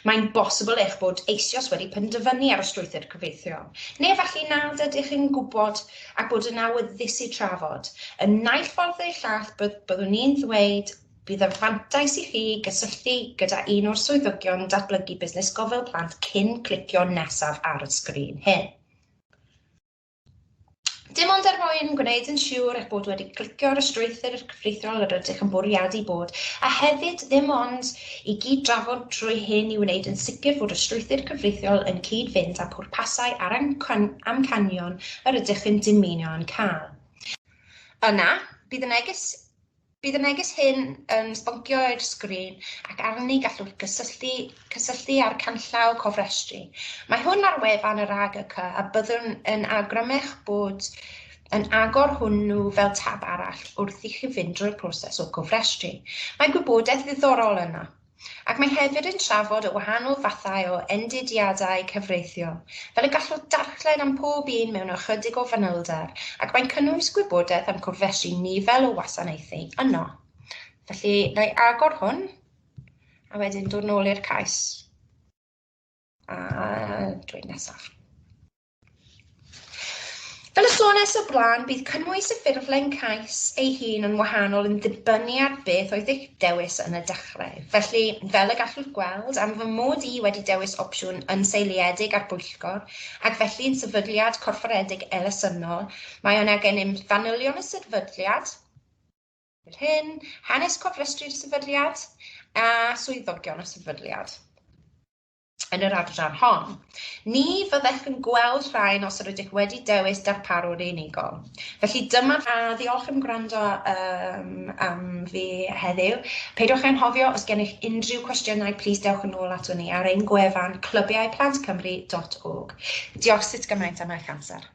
Mae'n bosibl eich bod eisoes wedi penderfynu ar y strwythur cyfreithiol, neu efallai nad ydych yn gwybod ac bod yn awyddus i trafod. Y naill ffordd neu'r llall, byddwn ni'n ddweud bydd y fantais i chi gysylltu gyda un o'r swyddogion datblygu busnes gofal plant cyn clicio nesaf ar y sgrin hyn. Dim ond er mwyn gwneud yn siŵr eich bod wedi clicio ar y strwythur cyfreithiol yr ydych yn bwriadu bod, a hefyd ddim ond i gyd-drafod trwy hyn i wneud yn sicr fod y strwythur cyfreithiol yn cyd-fynd â pwrpasau a'r amcanion yr ydych yn dymuno yn cael. Yna, bydd y neges Bydd y neges hyn yn sboncio i'r sgrin ac arni gallwch gysylltu, cysylltu â'r canllaw cofrestru. Mae hwn ar wefan yr AGC a byddwn yn awgrymu'ch bod yn agor hwnnw fel tab arall wrth i chi fynd drwy'r proses o gofrestru. Mae gwybodaeth ddiddorol yno. Ac mae hefyd yn trafod y wahanol fathau o endidiadau cyfreithiol, fel y gallwch darllen am pob un mewn ychydig o fanylder, ac mae'n cynnwys gwybodaeth am cofrestru nifer o wasanaethau yno. Felly, na i agor hwn, a wedyn dod nôl i'r cais, a dweud nesaf. Fel y soniais o'r blaen, bydd cynnwys y ffurflen cais ei hun yn wahanol yn ddibynnu ar beth oedd eich dewis yn y dechrau. Felly, fel y gallwch gweld, am fy mod i wedi dewis opsiwn yn seiliedig ar bwyllgor, ac felly yn sefydliad corfforedig elusennol, mae yna gennym fanylion y sefydliad, fel hyn, hanes cofrestru'r sefydliad, a swyddogion y sefydliad. Yn yr adran hon. Ni fyddech yn gweld rhain os yr ydych wedi dewis darparwr unigol. Felly dyma a ddiolch am gwrando um, am fi heddiw. Peidiwch anghofio, os gennych unrhyw cwestiynau, plis dewch yn ôl ato ni ar ein gwefan clybiauplantcymru.org. Diolch sut gymaint am eich amser.